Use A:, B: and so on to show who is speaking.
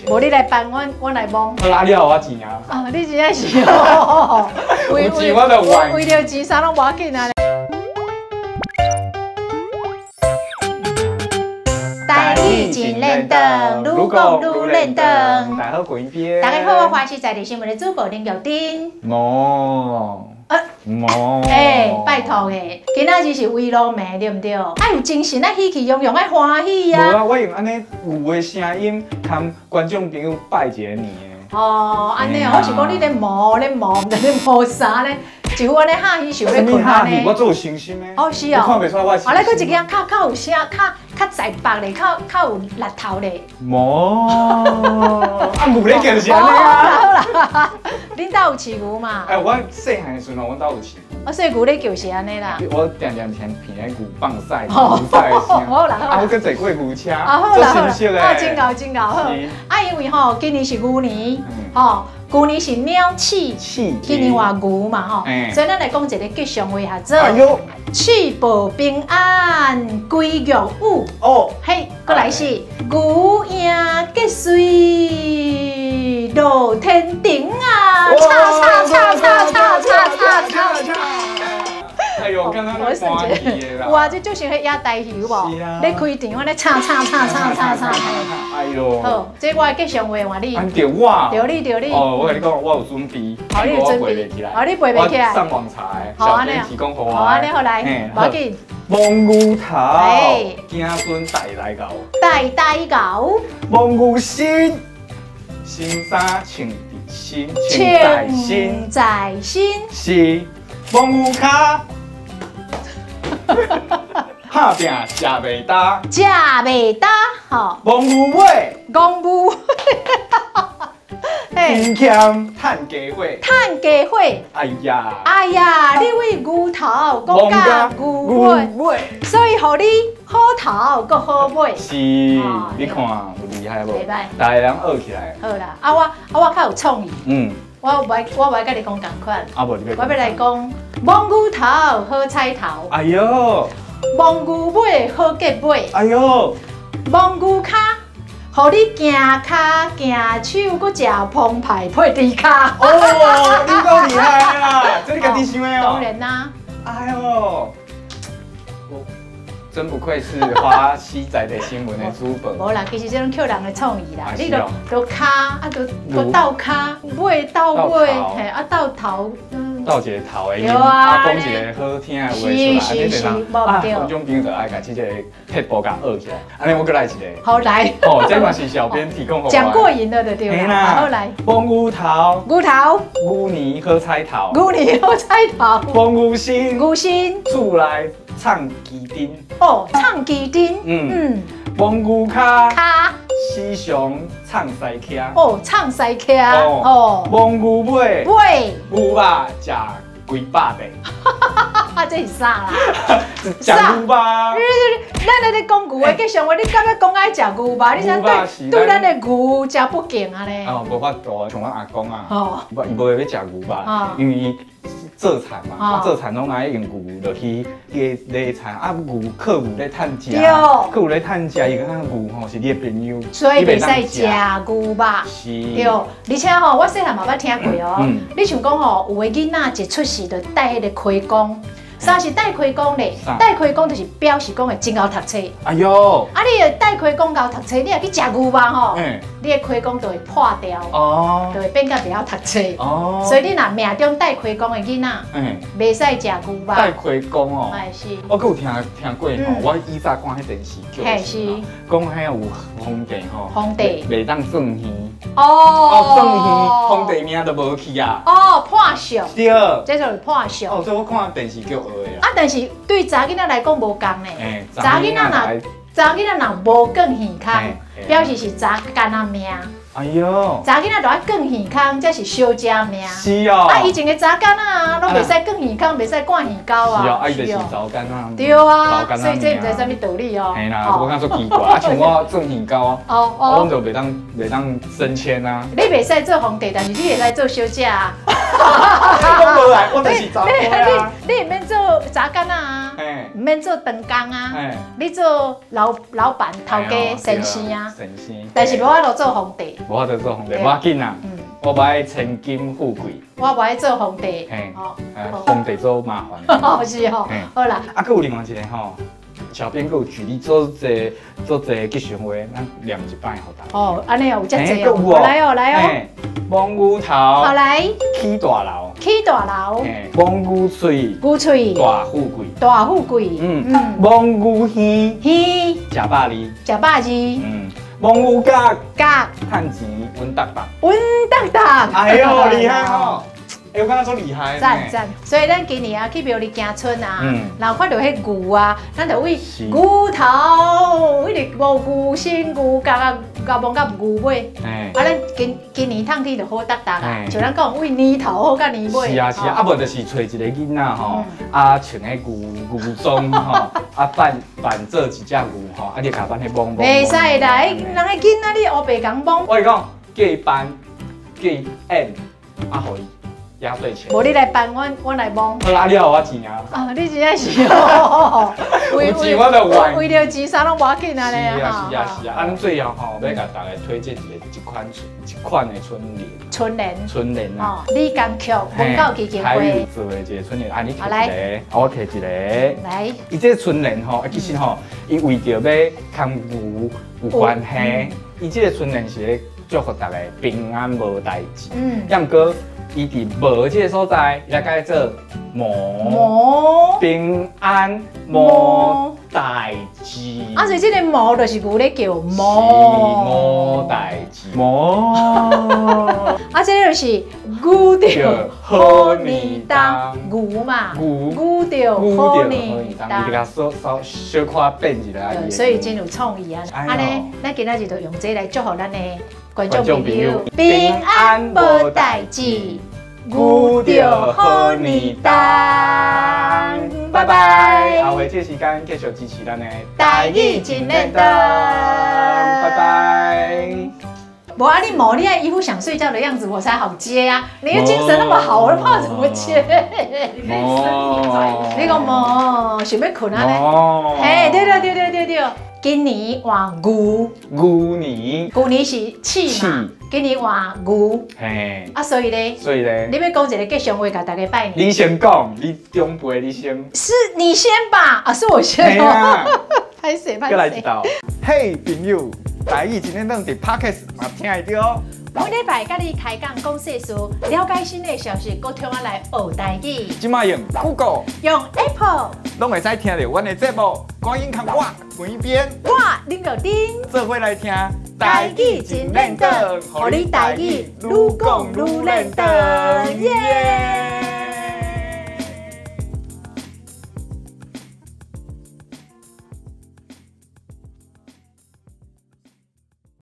A: 無你來辦，阮阮來摸。
B: 好啊，你予我錢啊！
A: 啊，你真正是哦，
B: 有錢我就還。
A: 為著錢啥攏無要緊啊！台語真輪轉，愈講愈輪轉。
B: 大家好，郭英。
A: 大家好，我華視在地新聞的主播林玉珍。
B: 哦。無。
A: 欸，拜託的，今仔日是圍爐暝，對毋對？愛有精神，愛喜氣洋洋，愛歡喜啊！
B: 無啊，我用按呢牛的聲音，共觀眾朋友拜一个年的。
A: 哦，按呢哦，我是講你咧磨咧磨，毋知咧磨啥咧，一副按呢哈氣想欲睏按呢。
B: 我足有信心的。
A: 哦，是哦。
B: 你看袂出來我。
A: 啊，來閣一个較較有聲，較較在白咧，較較有力頭咧。
B: 無，啊牛咧叫就是按呢啊。
A: 好啦好啦，恁兜有飼牛嘛？
B: 欸，我細漢的時陣，阮兜有飼。
A: 啊，所以牛咧叫是按呢啦。
B: 我定定聽聽彼牛放屎、牛屎的聲。
A: 好啦好啦。
B: 啊，我閣坐過牛車，
A: 啊好啦
B: 足熟悉的。
A: 啊，真𠢕真𠢕好。啊，因為吼，今年是牛年，吼，舊年是鳥鼠，今年換牛嘛吼，所以咱來講一個吉祥話哈，做。鼠報平安歸玉宇。
B: 哦。
A: 嘿，閣來是牛贏吉瑞樂天庭啊！叉叉叉叉叉叉叉叉。
B: 哎呦，剛剛那歡喜的啦！
A: 有啊，這就像彼野台戲有無？咧開場，我咧唱唱唱唱唱唱。
B: 哎呦！
A: 好，這我的吉祥話換你。
B: 對我。
A: 對你對你。
B: 哦，我共你講，我有準備。
A: 好，你有準備。好，你背袂起來。
B: 上網查的。小編提供予我。
A: 好，按呢好來，無要緊。
B: 摸牛頭，子孫代代𠢕。
A: 代代𠢕。
B: 摸牛身，新衫穿佇身，穿在身。
A: 穿在身。
B: 是。摸牛跤，拍拚食袂焦，
A: 食袂焦，吼。
B: 摸牛尾，
A: 摸牛尾，
B: 勤俭趁家伙，
A: 趁家伙。
B: 哎呀，
A: 哎呀，你為牛頭講甲牛尾，所以予你好頭閣好尾。
B: 是，你看有厲害無？大家攏學起來。
A: 好啦，啊我啊我較有創意。嗯。我無愛，我無愛佮你講仝款。
B: 啊無，你欲
A: 我欲來講，摸牛頭好彩頭。
B: 哎喲。
A: 摸牛尾好結尾。
B: 哎喲。
A: 摸牛跤，予你行跤行手，閣食澎湃配豬跤。
B: 哦，你夠厲害啊！這你家己想的哦。
A: 當然啦。
B: 哎喲。真不愧是華視在地新聞的主播。
A: 無啦，其實這攏靠人的創意啦。你都都跤啊，都都鬥跤，尾鬥尾，嘿啊鬥頭。
B: 鬥一個頭的音，啊講一個好聽的話出來，按呢就人啊，觀眾朋友就愛共這個撇步共學起來。按呢我閣來一個。
A: 好來。
B: 哦，這嘛是小編提供予我。
A: 講過癮了就對啦。好來。
B: 摸牛頭。
A: 牛頭。
B: 牛年好彩頭。
A: 牛年好彩頭。
B: 摸牛身。
A: 牛身。
B: 厝內藏雞丁。
A: 哦，藏雞丁。
B: 嗯嗯。摸牛跤。
A: 跤。
B: 時常藏西徛。
A: 哦，藏西徛。哦。
B: 摸牛尾。
A: 尾。
B: 牛肉食幾百塊。
A: 哈，這是啥啦？
B: 食牛肉。
A: 咱咧講牛的吉祥話，你敢欲講愛食牛肉？你怎對對咱的牛誠不敬啊咧？
B: 哦，無法度，像阮阿公啊，伊無會欲食牛肉，因為伊做田嘛，啊做田攏愛用牛落去犁田，啊牛靠牛咧趁食，靠牛咧趁食，伊感覺牛吼是你的朋友，
A: 所以袂使食牛肉。
B: 是。
A: 對，而且吼，我細漢嘛捌聽過哦。你像講吼，有的囡仔一出世就戴彼個盔甲。啥是戴盔甲咧？戴盔甲就是表示講會真𠢕讀冊。
B: 哎喲！
A: 啊，你若戴盔甲𠢕讀冊，你若去食牛肉吼，你的盔甲就會破掉，就會變甲袂曉讀冊。哦。所以你若命中戴盔甲的囡仔，袂使食牛肉。
B: 戴盔甲哦。
A: 哎是。
B: 我閣有聽聽過吼，我以早看彼電視劇，講彼有皇帝吼，
A: 皇帝
B: 袂當算耳。
A: 哦。
B: 哦，算耳，皇帝命就無去啊。
A: 哦，破相。
B: 對。
A: 這就是破相。
B: 哦，所以我看電視劇學的。
A: 啊，但是對查囡仔來講無仝呢。查囡仔若查囡仔若無捲耳空，表示是查囡仔命。
B: 哎喲，
A: 查囡仔著愛捲耳空，才是小姐命。
B: 是哦。
A: 啊，以前的查囡仔啊，攏袂使捲耳空，袂使掛耳鈎啊。
B: 是哦，啊伊就是查囡仔。
A: 對啊，所以這毋知啥物道理哦。
B: 嘿啦，我感覺足奇怪，啊像我捲耳鈎啊，哦哦，我就袂當升遷啊。
A: 你袂使做皇帝，但是你會使做小姐啊。
B: 我無來，我就是查甫啊。
A: 你毋免做查囡仔啊。毋免做長工啊，你做老板頭家先生啊，
B: 先生，
A: 但是無法度做皇帝，
B: 無法度做皇帝，無要緊啊，我無愛千金富貴，
A: 我無愛做皇帝，
B: 皇帝做麻煩，
A: 是吼，好啦，
B: 啊，閣有另外一个吼。小編閣有舉例做這做這吉祥話，咱念一擺予大家。
A: 哦，按呢有遮濟哦，來哦來哦。
B: 摸牛頭，
A: 好來。
B: 起大樓，
A: 起大樓。
B: 摸牛喙，
A: 牛喙。
B: 大富貴，
A: 大富貴。摸
B: 牛耳，
A: 耳。
B: 食百二，
A: 食百二。
B: 摸牛角，
A: 角。
B: 趁錢穩當當，
A: 穩當當。
B: 哎喲，厲害吼！欸，我感覺足厲害。
A: 讚讚，所以咱今年啊去廟裡行春啊，然後看著彼牛啊，咱就為牛頭，一直無牛身牛角啊，牛摸到牛尾。啊，咱今年趁去就好達達啊，像咱講為年頭好到年尾。
B: 是啊是啊，啊無就是揣一個囡仔吼，啊穿彼牛牛裝吼，啊扮扮做一隻牛吼，啊你共扮彼摸摸。
A: 袂使啦，人彼囡仔你烏白共摸。
B: 我跟你講，叫伊扮，叫伊演，啊予伊壓歲錢。
A: 無你來扮，我來摸。
B: 好啦，你予我錢啊！
A: 啊，你真正是哦，
B: 有錢我就玩。
A: 為著錢啥攏無要緊啊咧。
B: 是啊是啊是啊，啊，咱最後吼，欲共大家推薦一款的春聯。
A: 春聯。
B: 春聯啊。
A: 李江曲文教基金會。
B: 台語做的一個春聯，啊，你提一个，我提一个。
A: 來。
B: 伊這個春聯吼，其實吼，伊為著欲佇牛有關係，伊這個春聯是咧祝福大家平安無代誌。毋過。伊佇無這个所在，伊來改做無
A: 無
B: 平安無代誌。
A: 啊，所以這个無就是牛咧叫無
B: 無代誌。無。
A: 啊，這个就是牛著好年冬牛嘛，
B: 牛
A: 著好年冬。
B: 伊就共小小小可變一下。
A: 所以真有創意啊！按呢，咱今仔日就用這个來祝福咱的觀眾朋友平安無代誌。牛著好年冬，
B: 拜拜。後尾這個時間繼續支持咱的
A: 台語真練堂，
B: 拜拜。
A: 無啊，你無你一副想睡覺的樣子，我才好接啊！你的精神那麼好，我都怕怎麼接？你講無想欲睏啊？嘿，對對對對對對，今年換牛，
B: 牛年，
A: 舊年是鼠嘛，今年換牛，
B: 嘿，
A: 啊，所以咧，
B: 所以咧，
A: 你欲講一个吉祥話，共大家拜年。
B: 你先講，你長輩你先。
A: 是你先吧？啊，是我先哦。歹勢歹勢。
B: 閣來一道。
C: 嘿，朋友，台語真練堂佇 Podcast 嘛聽會著哦。
A: 每禮拜佮你開講講世事，了解新的消息，閣通仔來學台語。
C: 這擺用 Google，
A: 用 Apple，
C: 攏會使聽著阮的節目。趕緊共我關邊，
A: 我林玉珍，
C: 做伙來聽
A: 台語真練堂，予你台語愈講愈練堂，耶！